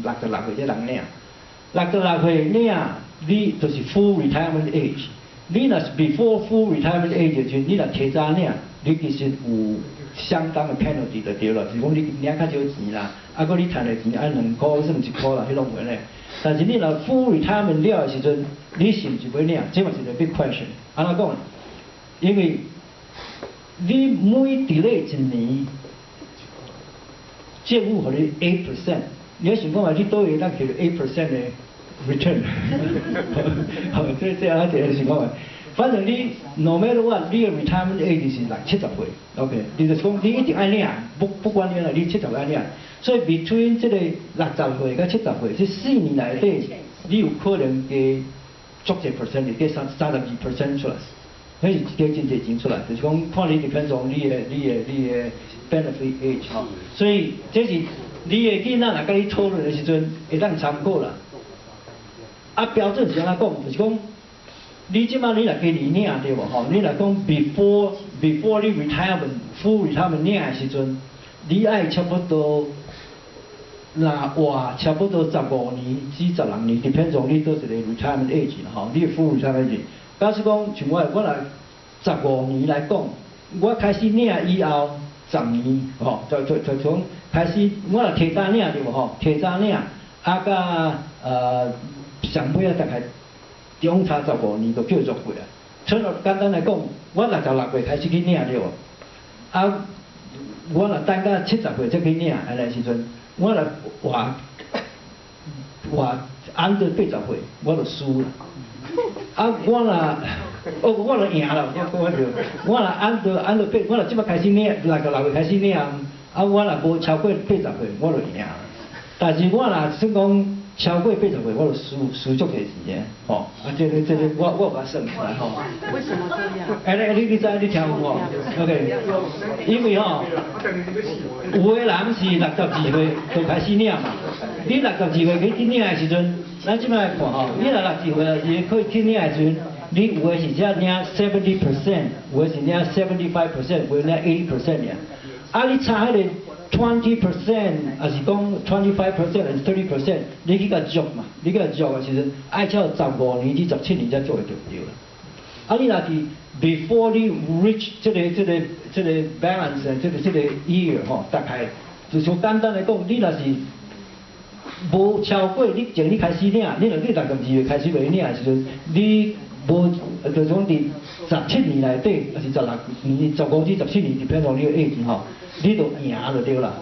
66歲才通領。六十六歲領，你就是 full retirement age。你若是 before full retirement age 的時陣，你若提早領，你其實有相當的 penalty 就對啦，就是講你領較少錢啦，啊，閣你趁的錢愛2箍算1箍啦，彼攏袂咧。但是你若 full retirement 了的時陣，你是毋是欲領？這嘛是一個 big question。按怎講？因為你每 delay 一年，政府予你 8%，你想講啊，你佗位會當摕著 8% 的 return？好，這按怎一個想講啊？反正你 no matter what，你的 retirement age 是六七十歲，OK？你就是講你一定愛領，不管你按怎，你七十歲愛領。所以 between 這個六十歲佮七十歲，這4年內底，你有可能加足濟 percent，加32% 出來，彼是加真濟錢出來，就是講看你 depends on 你的 benefit age 吼。所以這是你的囡仔若佮你討論的時陣，會當參考啦。啊，標準是按怎講？就是講，你這擺你若今年領對無吼？你若講 before 你 retirement full retirement 領的時陣，你愛差不多若活差不多15年至16年，depends on 你佗一個 retirement age 啦吼，你的 full retirement age。假使講像我，我若十五年來講，我開始領以後十年吼，就從開始我若提早領對無吼？提早領，啊，佮上尾啊大概中差十五年就叫做過啊。所以簡單來講，我六十六歲開始去領對無？啊，我若等到七十歲才去領，按呢時陣，我若活 under 80歲，我就輸啦。啊，我若哦，我就贏啦，我講對。我若 under 八，我若這擺開始領，六十六歲開始領，啊，我若無超過八十歲，我就贏。但是我若算講超過八十歲，我就輸足濟錢的，吼。啊，這個我有共算出來吼。為什麼這樣？欸，你知你聽有無？OK，因為吼，有的人是62歲就開始領嘛。你六十二歲去領的時陣，咱這擺來看吼，你若六十二歲是去領的時陣，你有的是才領 70%，有的是領 75%，有的領 80% 爾。啊，你差彼個 20%，抑是講 25% 還是 30%，你去共約嘛？你去共約的時陣，愛超15年至17年才做會著對啦。啊，你若是 before 你 reach 這個 balance，這個 year 吼，大概就是說簡單來講，你若是無超過你從你開始領，你若你62歲開始欲領的時陣，你無就講佇十七年內底，抑是16年、15至17年，depend on 你的 age 吼，你就贏就對啦。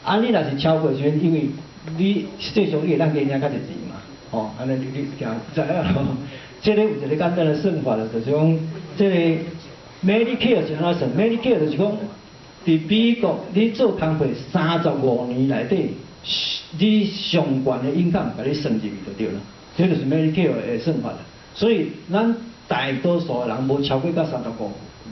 啊，你若是超過時陣，因為你實際上你會當加領較濟錢嘛，吼，按呢你聽知影咯？這個有一個簡單的算法啦，就是講這個 Medicare 是按怎算？Medicare 就是講，佇美國你做工課三十五年內底，你上懸的 income 共你算入去就對啦，這就是 Medicare 的算法啦。所以咱大多數的人無超過到三十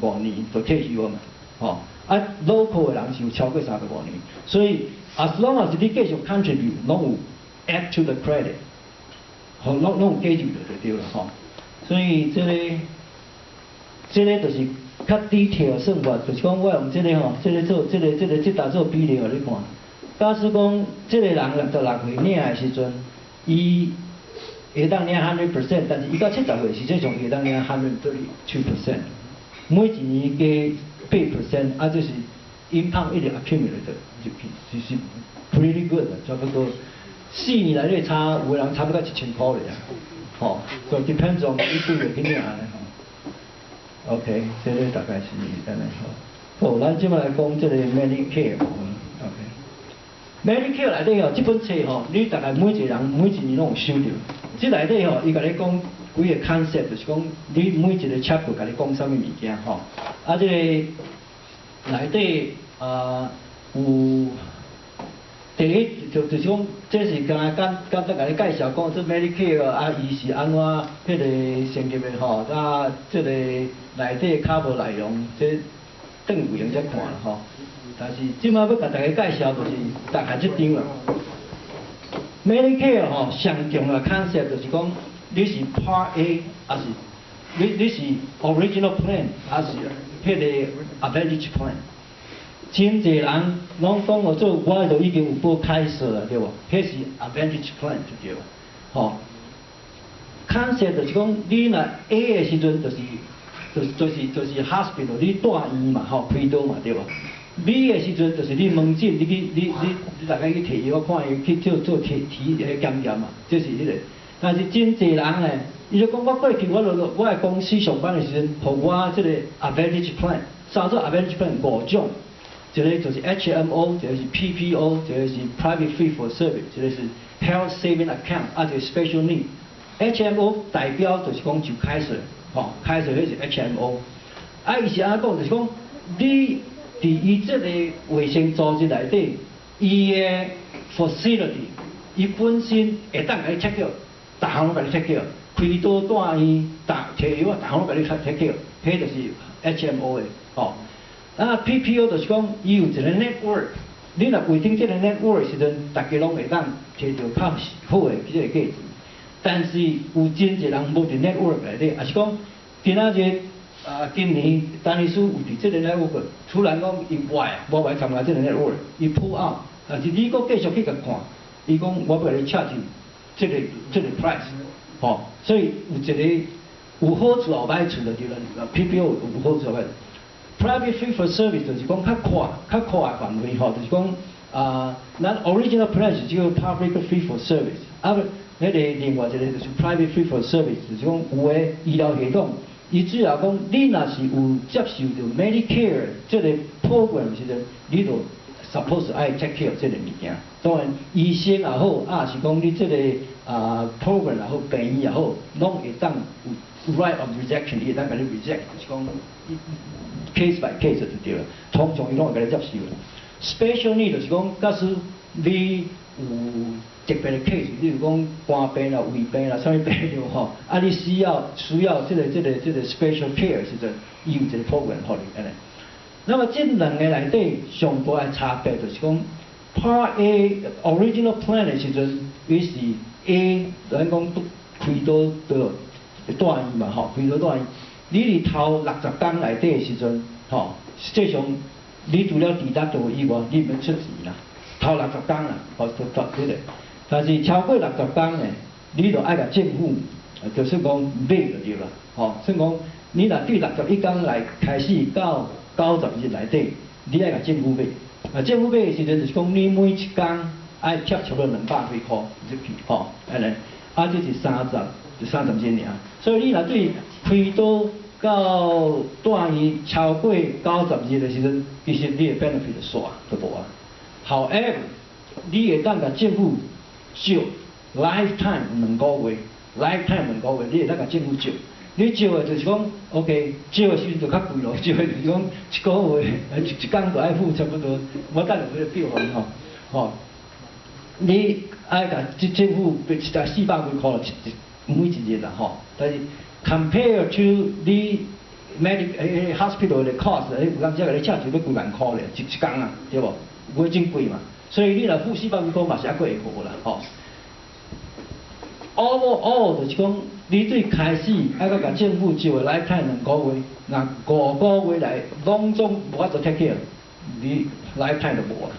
五年就退休啊嘛，吼。啊，local 的人是有超過三十五年，所以 as long as 你繼續 contribute，攏有 add to the credit，吼，攏有加入就對啦，吼。所以這個就是較 detail 算法，就是講我用這個吼，這個做這個這個這搭做比例予你看。假使講這個人六十六歲領的時陣，伊會當領 100%，但是伊到七十歲實際上會當領 132%，每一年加8%，啊，就是 income 一直 accumulate 入去，就是 pretty good，差不多4年內底差，有的人差不多1000箍爾，吼，so depends on 你幾月去領按呢吼。OK，這個大概是按呢吼。好，咱這擺來講這個 Medicare 部分，OK。Medicare 內底吼，這本冊吼，你大概每一個人每一年攏有收著。這內底吼，伊共你講幾個 concept，就是講你每一個 chapter 共你講啥物物件吼。啊，這個內底啊有第一就是講，這是敢若簡簡單共你介紹講，這 Medicare 啊，伊是按怎彼個成立的吼，啊，這個內底 cover 內容，這轉有閒才看啦吼。但是這擺欲共大家介紹，就是大概這張啦。Medicare 吼，上重要 concept 就是講，你是 Part A，抑是你是 Original Plan，抑是彼個 Advantage Plan。真濟人攏講我做，我都已經有報 Kaiser 啦，對無？彼是 Advantage Plan 就對。吼，concept 就是講，你若 A 的時陣，就是 hospital，你住院嘛，吼，開刀嘛，對無？B 的時陣就是你門診，你去你你你逐家去提藥看伊去做做體體個檢驗嘛，這是彼個。但是真濟人咧，伊就講我過去我就我的公司上班的時陣，予我這個 Advantage Plan，啥做 Advantage Plan 五種。一個就是 HMO，一個是 PPO，一個是 Private Fee for Service，一個是 Health Saving Account，啊，一個 Special Need。HMO 代表就是講就 Kaiser，吼，Kaiser 彼是 HMO。啊，伊是按怎講？就是講你佇伊這個衛生組織內底，伊的 facility，伊本身會當共你 take care，逐項攏共你 take care，開刀住院、逐提藥啊，逐項攏共你 take care，彼就是 HMO 的，吼。啊，PPO 就是講，伊有一個 network，你若規定這個 network 時陣，逐家攏會當摕著較好的這個價錢。但是有真濟人無佇 network 內底，抑是講今仔日啊，今年陳醫師有佇這個 network，突然講伊無愛，無愛參加這個 network，伊 pull out，但是你閣繼續去共看，伊講我欲共你 charge 這個 price，吼，所以有一個有好處有歹處就對啦，PPO 有好處有歹處。Private fee for service 就是講較闊、較闊的範圍吼，就是講啊，咱 original plan 是叫 public fee for service，啊，彼個另外一個就是 private fee for service，就是講有的醫療系統，伊主要講你若是有接受著 Medicare 這個 program 時陣，你就 suppose 愛 take care 這個物件。當然，醫生也好，啊是講你這個啊 program 也好，病院也好，攏會當有 right of rejection，伊會當共你 reject，就是講 case by case 就對了。通常伊攏會共你接受。Special need 就是講，假使你有特別的 case，比如講肝病啦、胃病啦、啥物病著吼，啊你需要這個 special care 時陣，伊有一個 program 予你按呢。那麼這兩個內底上大的差別就是講，Part A original plan 的時陣，伊是 A，咱講開刀著住院嘛吼，開刀住院。你佇頭六十工內底的時陣，吼，實際上你除了 deductible 以外，你毋免出錢啦。頭六十工啦，吼，就就彼個。但是超過六十工呢，你就愛共政府，就是講買就對啦，吼，算講你若對61工來開始到90日內底，你愛共政府買。啊，政府買的時陣就是講，你每一工愛貼差不多200幾箍入去，吼，按呢，啊，這是30日爾。所以你若對開刀到住院超過九十日的時陣，其實你的 benefit 就煞就無啊。However，你會當共政府借 lifetime 兩個月，lifetime 兩個月，你會當共政府借。你借的就是講，OK，借的時陣就較貴咯，借的就是講一個月，一工就愛付差不多，我等下有彼個表予你吼，吼，你愛共這政府一台四百幾箍一每一日啦吼，但是 compare to 你 medic hospital 的 cost，有當時共你請就欲幾萬箍咧，一一工啊，對無？有真貴嘛，所以你若付四百幾箍嘛是猶閣會好啦，吼。Overall 就是講，你對開始愛閣共政府借 lifetime 兩個月，若5個月內攏總無法度 take care，你 lifetime 就無啊，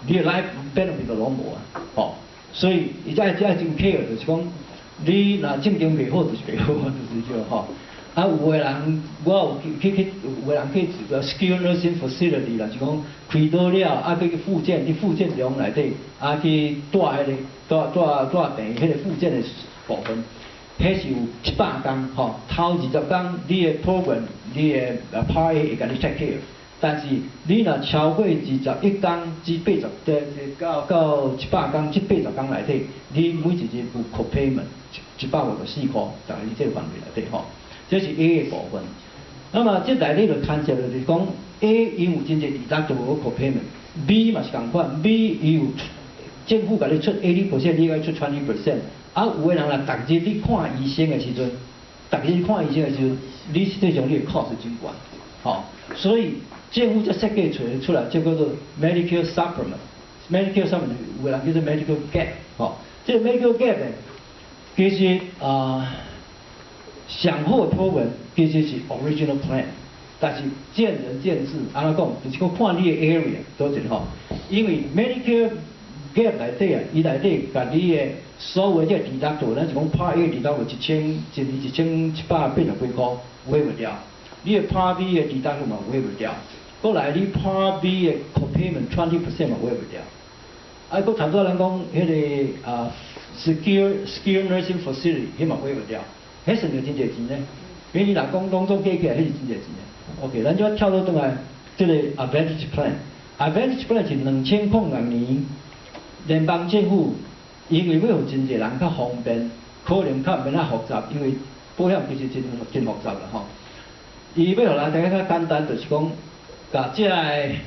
你的 life benefit 就攏無啊，吼。所以伊才才真 care，就是講，你若正經袂好，就是袂好，就是這吼。啊，有的人我有去去去，有的人去一個 skilled nursing facility 啦，就講開刀了，啊，閣去復健，佇復健中內底，啊去蹛彼個蹛蹛蹛病彼個復健的部分，彼是有100工吼，頭20工你的 program，你的 Part A 會共你 take care，但是你若超過21工至80，這到100工這80工內底，你每一日有 co-payment 154箍，大概佇這個範圍內底吼。這是 A 的部分。那麼這內底就牽涉就是講 A 因有真濟 deductible co-payment，B 嘛是仝款，B 伊有政府共你出80%，你愛出20%。啊，有的人若逐日你看醫生的時陣，逐日看醫生的時陣，你實際上你的 cost 真懸，吼。所以政府才設計出出來，這叫做 Medicare Supplement。Medicare Supplement 有的人叫做 Medical Gap，吼。這個 Medical Gap 呢，其實啊，上好的 program 其實是 original plan，但是見仁見智，按怎講？就是講看你的 area 佗一個吼，因為 Medicare gap 內底啊，伊內底共你的所有這個 deductible，咱是講 Part A deductible 一千一年1780幾箍，waive 掉。你的 Part B 的 deductible 嘛 waive 掉，過來你 Part B 的 copayment 20% 嘛 waive 掉。啊，閣頭拄仔咱講彼個啊，skilled nursing facility，彼嘛 waive 掉，彼算著真濟錢呢。因為你若講攏總加起來，彼是真濟錢的。OK，咱就跳倒轉來，這個 Advantage Plan，Advantage Plan 是2006年聯邦政府因為欲予真濟人較方便，可能較毋免遐複雜，因為保險其實真真複雜啦吼。伊欲予人大家較簡單，就是講，共這个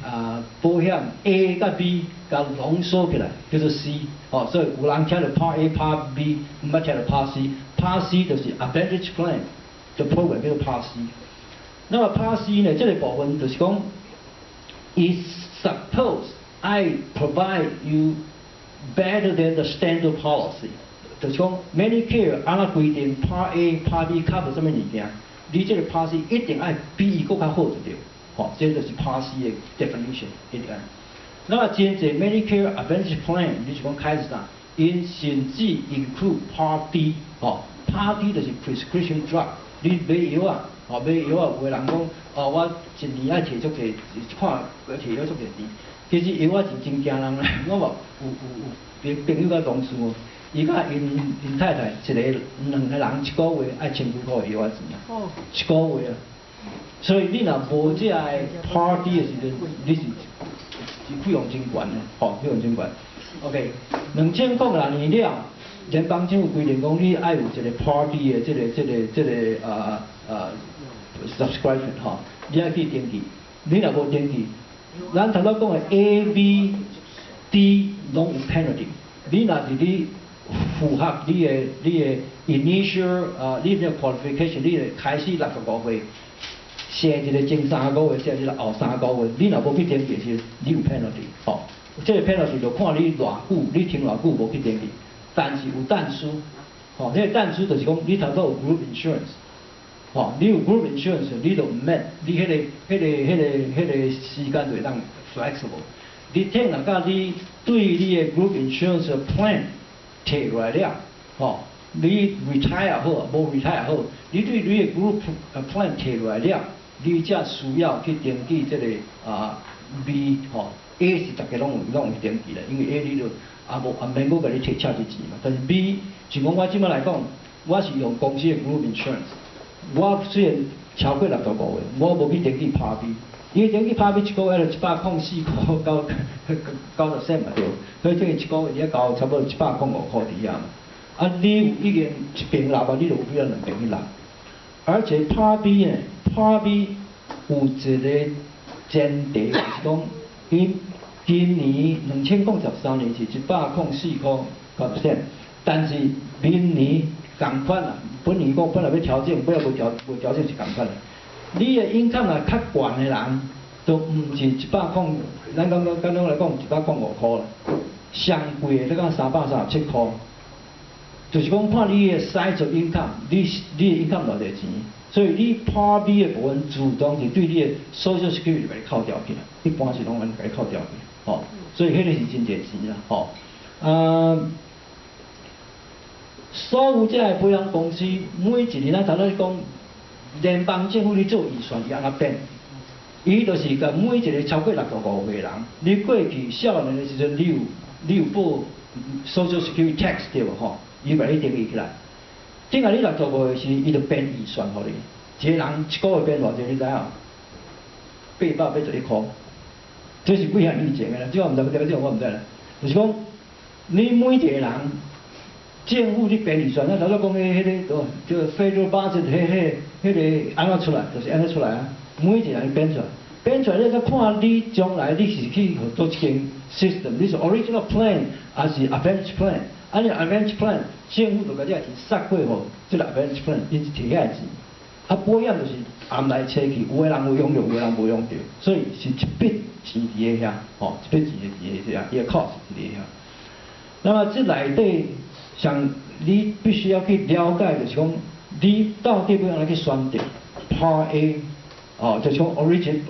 啊保險 A 佮 B 共濃縮起來，叫做 C，吼，所以有人聽著 Part A、Part B，毋捌聽著 Part C，Part C 就是 Advantage Plan 的 program 叫做 Part C。那麼 Part C 呢，這個部分就是講，伊 suppose 愛 provide you better than the standard policy，就是講 Medicare 按怎規定 Part A、Part B cover 啥物物件，你這個 Part C 一定愛比伊閣較好就對，吼，這就是 Part C 的 definition 一定愛。那麼真濟 Medicare Advantage Plan，你是講開始啥？𪜶甚至 include Part D，吼，Part D 就是 prescription drug，你買藥仔，吼，買藥仔，有的人講，哦，我一年愛提足濟，看提了足濟錢。其實藥仔是真驚人咧，我嘛有有有朋友佮同事哦，伊佮𪜶太太一个兩個人一個月愛千幾箍的藥仔錢啊，一個月啊。所以你若無這个 Part D 的時陣，你是是費用真懸的，吼，費用真懸。OK，2006年了，聯邦政府規定講你愛有一個 Part D 的這個 subscription 吼，你愛去登記，你若無登記，咱頭拄講的 A、B、D 攏有 penalty，你若是你符合你的 initial 啊，你的 qualification，你的開始65歲，生一個前三個月，生一個後三個月，你若無去登記時，你有 penalty，吼，這個 penalty 就看你偌久，你停偌久無去登記，但是有但書，吼，這個但書就是講你頭拄有 group insurance，吼，你有 group insurance，你就毋免，你彼個時間就會當 flexible。你聽若甲你對你的 group insurance plan 提落來了，吼，你 retire 好，無 retire 好，你對你的 group plan 提落來了，你才需要去登記這個啊 B 吼，A 是逐家攏有登記啦，因為 A 你就也無也免閣共你提車這錢嘛。但是 B 像講我這擺來講，我是用公司的 group insurance，我雖然超過65歲，我無去登記 Part B，因為登記 Part B 一個月就104.90仙嘛對，所以這個一個月你愛交差不多105塊佇遐嘛。啊，你已經一邊納啊，你就有必要兩邊去納。而且 Part B 呢，Part B 有一個前提，就是講，伊今年2013年是104.90%，但是明年仝款啊，本年講本來欲調整，尾仔無調整是仝款。你的 income 若較懸的人，都毋是一百空，咱講講簡單來講，105塊啦，上貴的才到337塊。就是講看你的 size of income，你的 income 偌濟錢，所以你 Part B 的部分自動是對你的 Social Security 共你扣掉去，一般是攏按呢共你扣掉去，吼，所以彼個是真濟錢啦，吼，啊，所有這个保險公司每一年咱頭拄講，聯邦政府咧做預算是按怎變？伊就是共每一個超過65歲的人，你過去少年的時陣，你有報 Social Security tax 對無吼？伊共你登記起來，等下你六十五歲時，伊就編預算予你，一個人一個月編偌濟，你知影？881塊，這是幾項以前的啦，這我毋知，這我毋知啦。就是講，你每一個人，政府咧編預算，咱頭拄講彼個，這個 federal budget，彼個按怎出來，就是按呢出來啊。每一個人編出來，編出來你才看你將來你是去佗一間 system，你是 original plan 還是 advantage plan？啊，你 advantage plan，政府就共這個錢塞過予這個 advantage plan，𪜶是提遐個錢。啊，保險就是暗來揣去，有的人有用著，有的人無用著，所以是一筆錢佇咧遐，吼，一筆錢佇咧遐，伊個 cost 佇咧遐。那麼這內底，像你必須要去了解，就是講你到底欲按怎去選擇 Part A 哦，就是講 origin。